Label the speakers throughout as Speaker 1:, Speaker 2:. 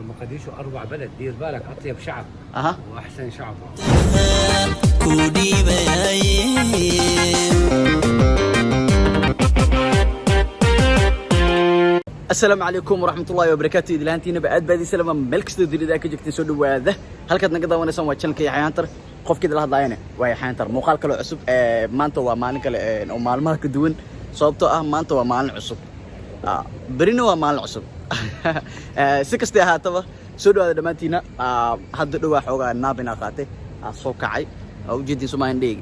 Speaker 1: مقديشو اروع بلد، دير بالك، اطيب شعب واحسن شعب.
Speaker 2: Ku dhiibayaye.
Speaker 3: Asalaamu calaykum waraxmatullaahi wabarakaatu. Idlaantiinaba aad baad ii salama meel kastoo dunida ka joogteen. Soo dhawaada. Halkaad naga daawanaysaan waa channelka Yaxya Hunter. Qofkii la hadlaayana waa Yaxya Hunter. Muuqaal kale oo cusub. Maanta waa maalin kale oo maalmaha ka duwan, sababtoo ah maanta waa maalin cusub. Berina waa maalin cusub. Si kastay ahaataba, soo dhawaada dhammaantiina. Hadda dhowaa xoogaa naabinaa qaatay, soo kacay. Waa ujeedin somahan dheeg.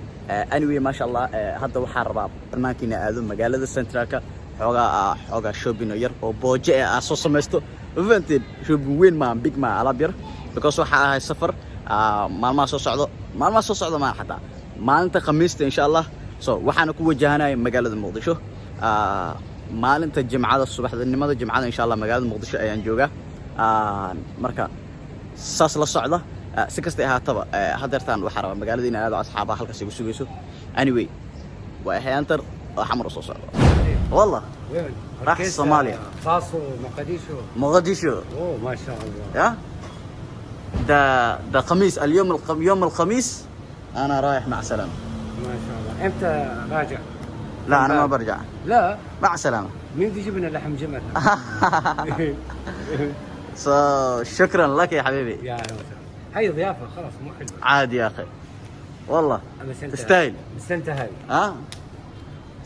Speaker 3: Anyway, maasha Allah, hadda waxaa rabaa banaankiina aado magaalada centralka, xoogaa shopping oo yar oo booje eh aa soo samaysto. Ma fahanteen? Shopping weyn maa, big maa, alaab yar, because waxaa ahay safar maalmaha soo socdo. Maalmaha soo socdo maa, xataa maalinta Khamiista, insha Allah. So waxaana ku wajahanaya magaalada Muqdisho maalinta Jimcada, subaxnimada Jimcada, insha Allah. Magaalada Muqdisho ayaan joogaa. Marka saas la socda. Si kastay ahaataba, haddeertaan waxaa rabaa magaalada inaan aado, asxaabaha halkaas igu sugayso. Anyway, waa Yaxya Hunter oo Xamar u soo socdo. والله.
Speaker 1: وين؟
Speaker 3: راح
Speaker 1: هركيسة،
Speaker 3: الصوماليا.
Speaker 1: فاصو، مقديشو.
Speaker 3: مقديشو.
Speaker 1: اوه، ما شاء الله.
Speaker 3: يا ده ده خميس اليوم، يوم الخميس انا رايح، مع سلامة.
Speaker 1: ما شاء الله، امتى راجع؟
Speaker 3: لا، انا ما برجع.
Speaker 1: لا.
Speaker 3: مع سلامة.
Speaker 1: مين بيجيب لنا لحم جمل؟
Speaker 3: So شكرا لك يا حبيبي.
Speaker 1: يا اهلا وسهلا، هي ضيافه خلاص، مو حلوه.
Speaker 3: عادي يا اخي والله.
Speaker 1: بس انت
Speaker 3: تستاهل.
Speaker 1: بس انت هاي.
Speaker 3: ها،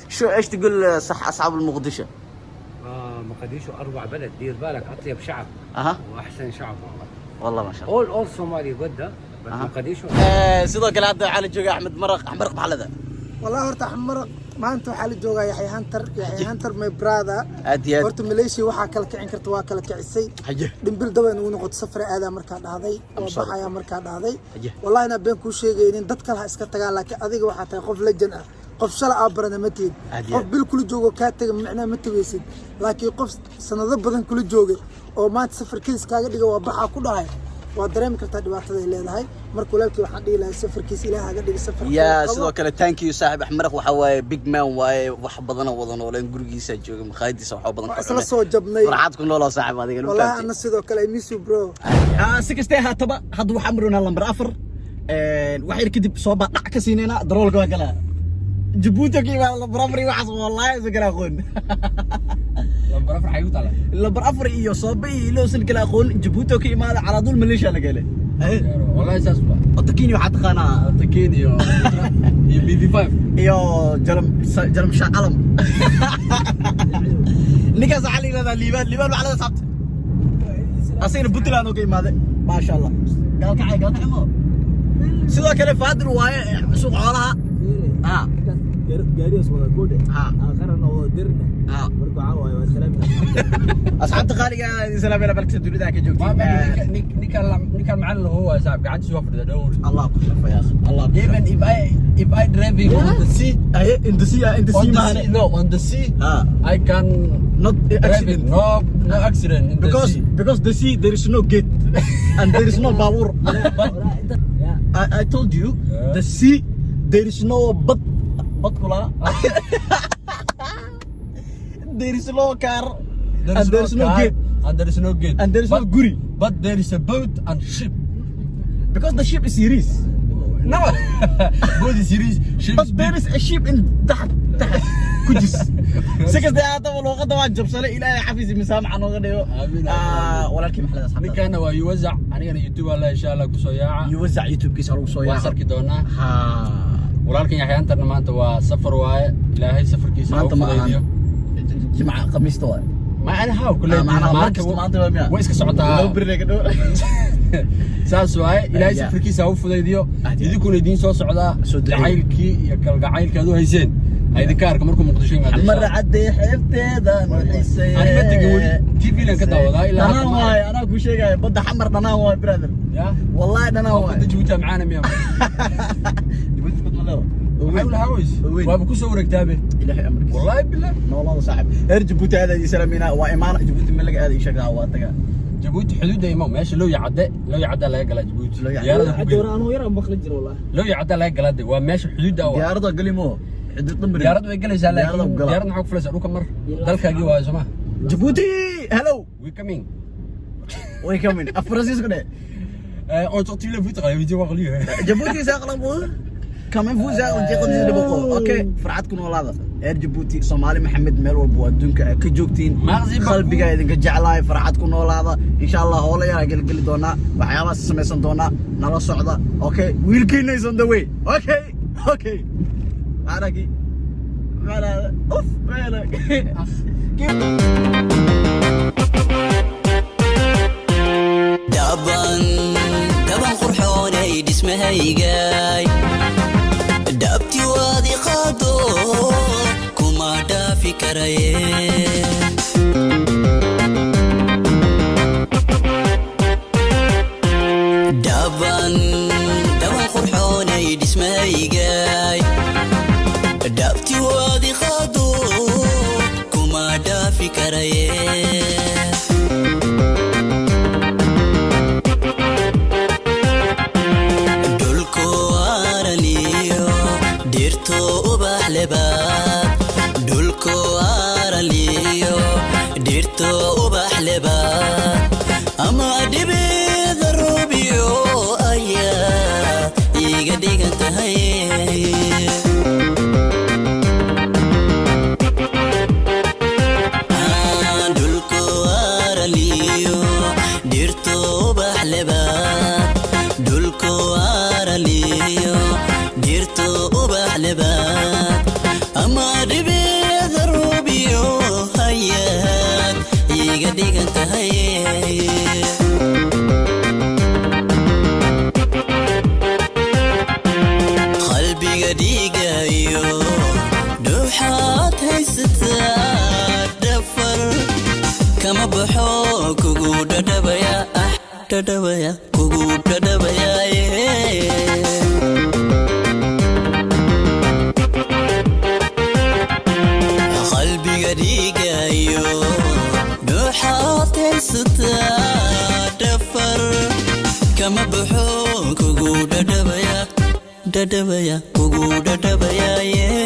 Speaker 3: شو ايش تقول صح اصحاب المقدشة؟
Speaker 1: اه، مقديشو اروع بلد، دير بالك، اطيب شعب واحسن شعب والله.
Speaker 3: والله ما شاء الله.
Speaker 1: all Somali good بس مقديشو.
Speaker 3: Sidoo kale hadda waxaa la jooga Axmed Maraq. Axmed Maraq, maxaa leedahay?
Speaker 4: Wallahi horta Maraq, maanta waxaa la joogaa Yaxya Hunter. Yaxya Hunter, my brother.
Speaker 3: Aad iyo aad.
Speaker 4: Horta Malaysia waxaa kala kicin karta, waa kala kicisay. Dhimbil daba inugu noqoto. Safar aadaa markaa dhahday, waa
Speaker 3: sorry.
Speaker 4: Baxayaa markaa dhahday. Wallahi inaa been kuu sheegaynin, dad kale ha iska tagaan, laakiin adiga waxaa tahay qof legend ah. Qof shala aa barana ma tihid.
Speaker 3: Aad iyo
Speaker 4: Qof
Speaker 3: aad.
Speaker 4: bil kula joogo kaa taga micnaha ma tagaysid, laakiin qof sanado badan kula joogay oo maanta safarkiis kaaga dhiga, waa baxaa ku dhahay, waa dareemi kartaa dhibaatada ay leedahay. Marka walaalkii waxaan dhihi lahaa, safarkiis Ilaah haga dhiga safar
Speaker 3: Ya.
Speaker 4: khayr qabo.
Speaker 3: Sidoo kale thank you, saaxib. Axmed Maraq waxaa waaye big man waaye, wax badan oo wada nooleen, gurigiisa jooga, maqaayadiisa wax badan
Speaker 4: Waa
Speaker 3: ka
Speaker 4: isla
Speaker 3: cunay.
Speaker 4: soo jabnay.
Speaker 3: Farxad ku nooloo, saaxib, adiga ma
Speaker 4: Wallahi
Speaker 3: fahamtay?
Speaker 4: Ana sidoo kale I miss you, bro.
Speaker 3: Si kastee haataba, hadda waxaan maroonaa lambar 4. Wax yar kadib soo baa dhac ka siineynaa, daroolka waa galaa. Jabuuti ka imaada lambar 4 iyo waxaas wallahi isa kala aqoon.
Speaker 5: Lambar 4 xay ku taala?
Speaker 3: Lambar 4 iyo sooba iyo iloosan kala aqoon. Jabuuti ka imaada, calaa dul Malaysia laga helay.
Speaker 5: Wallahi saas ba.
Speaker 3: Wada Kenya waxaa taqaanaa.
Speaker 5: Wada Kenya iyo BV5.
Speaker 3: Iyo jalam jalam shaacalam. Ninkaas waxaa la yidhahdaa Liibaan. Liibaan waxaa laga saabtay asagana Puntland oo ka imaaday, maasha Allah. Gaalkacay, gaalkacay mo. Sidoo kale Faadil waaye, suuq xoolaha.
Speaker 6: Gaarigaas wada goodhe. Aakhirana wada dirne. Marka waxaa waaye waa salaami.
Speaker 3: Asxaabta qaaliga, idin salaamina balkasta dunida ka joogtiin.
Speaker 5: Ninkan macallin lahu waa saaxib, gacantiisa waa fadhida dhowr.
Speaker 3: Allah ku sharfa ya akhi, Allah ku
Speaker 5: Even if I driving on the sea,
Speaker 3: aye, in the sea, in the
Speaker 5: on
Speaker 3: sea
Speaker 5: the
Speaker 3: maahane.
Speaker 5: sea, no, on the sea, I can
Speaker 3: not
Speaker 5: drive it.
Speaker 3: Accident.
Speaker 5: No, no accident in the
Speaker 3: Because
Speaker 5: sea.
Speaker 3: Because the sea, there is no gate and there is no baabuur. I told you. The sea, there is no bad bad kula, there is no car.
Speaker 5: There
Speaker 3: And there is no
Speaker 5: car,
Speaker 3: gate.
Speaker 5: And there is no gate.
Speaker 3: And there is no guri.
Speaker 5: But there is a boat and ship.
Speaker 3: Because the ship is serious.
Speaker 5: No, boat is serious, ship
Speaker 3: But
Speaker 5: is
Speaker 3: there is a ship in تحت تحت kujis. Si kasta haataba, luuqadda waan jabsanay. Ilaahay xafiis misaamaca nooga dhigo.
Speaker 5: Amiin.
Speaker 3: Walaalkii, maxalada asxaabta.
Speaker 5: Ninkana waa Yuwazac, anigana YouTube alla insha Allah kusoo yaaca.
Speaker 3: Yuwazac YouTube-kiisa lagu soo
Speaker 5: Waan
Speaker 3: yaaca.
Speaker 5: sarki doonaa.
Speaker 3: Ha.
Speaker 5: Walaalkan Yaxyaantarna maanta waa safar waaye, Ilaahay safarkiisa ha u
Speaker 3: Maanta ma
Speaker 5: fudaydiyo.
Speaker 3: ahan Jimca, Khamiista waaye.
Speaker 5: Ma ana haa kuley.
Speaker 3: Macnaha mar kasta maanta waa miya?
Speaker 5: Way iska socotaa.
Speaker 3: Laba beri laga dhow.
Speaker 5: Saas waaye, Ilaahay safarkiisa ha u fudaydiyo.
Speaker 3: Aad iyo aad.
Speaker 5: Idinkuna idiin soo socdaa.
Speaker 3: Soo duceeyo.
Speaker 5: Jacaylkii iyo kalgacaylkii aad u hayseen ha idinka arka markuu Muqdisho yimaado, insha
Speaker 3: Xamar
Speaker 5: Allah.
Speaker 3: cadde xeebteeda nuxisay.
Speaker 5: Ani ma tegin weli, TV lan ka daawadaa ilaa
Speaker 3: Dhanaan
Speaker 5: hadda ma
Speaker 3: waaye, anaa kuu sheegaayo, badda Xamar dhanaan waaye, brother.
Speaker 5: Ya.
Speaker 3: Wallahi dhanaan waaye.
Speaker 5: Badda Jabuuti macaana miya?
Speaker 3: Jabuuti bad ma leedahay?
Speaker 5: Maxay ulahaa weys?
Speaker 3: Weyn.
Speaker 5: Waaba kusoo wareegtaabe.
Speaker 3: Ilaahay amarkiisa.
Speaker 5: Wallaahi billah.
Speaker 3: Noolada saaxib. Reer Jabuuti aad idin salaamina. Waa imaana Jabuuti, meel laga aaday sheegtaa, waa tagaa.
Speaker 5: Jabuuti xuduudda imo, meesha Loo Yacadde, Loo Yacadda laga galaa Jabuuti.
Speaker 3: Loo Yacadde.
Speaker 5: Diyaarada ku geli.
Speaker 6: Anuu yar aan maqli jiro wallahi.
Speaker 5: Loo Yacadda laga galaa de, waa meesha xuduudda ah.
Speaker 3: Diyaarada galimo xuduud dhamri.
Speaker 5: Diyaarad way galaysaa,
Speaker 3: Diyaarada
Speaker 5: laakiin
Speaker 3: galaa.
Speaker 5: Diyaarad maxaa ku filaysaa? Dhulka mar dalkaagii waayo, soo ma?
Speaker 3: Jabuuti, hello.
Speaker 5: We coming.
Speaker 3: Way coming. Af Faransiis ku dheh.
Speaker 5: On tortille la voûte, vidéo warli.
Speaker 3: Djibouti is aqlabo. Kama fuusa oo jeeqadiisa dhibaqo. Okay, farxad ku noolaada. Reer Djibouti, Soomaali Maxamed, meel walba waa adduunka ay ka joogtiin.
Speaker 5: Merci beaucoup.
Speaker 3: Qalbiga idinka jeclahay, farxad ku noolaada. Insha Allah hoola yar gelgeli doonaa, waxyaabahaas samaysan doonaa, nala socda. Okay, wiilkiina is on the way. Okay. Aragi. Mala, uf, mala.
Speaker 2: Dhaban dhaban qurxoonay dhismahaygay, dhabti waadi qaado, kuma dhaafi karaye. Dhaban dhaban qurxoonay dhismahaygay, dhabti waadi qaado, kuma dhaafi karaye. Dhulku araliyo dhirtu ubax lebaad, dhulku araliyo dhirtu ubax lebaad, ama dhibida roobiyo ayaa iiga dhigan tahay. Dhulku araliyo dhirtu ubax lebaad, dhulku araliyo dhirtu ubax lebaad, ama dhibida roobiyo hayaad iiga dhigan tahay. Qalbiga dhiigayo dhuuxaad haysataa, dhafar kama baxo, kugu dhadhabaya, ah dhadhabaya, kugu dhadhabaya. Qalbiga dhiigayo dhuuxaad haysataa, dhafar kama baxo, kugu dhadhabaya, dhadhabaya, kugu dhadhabaya.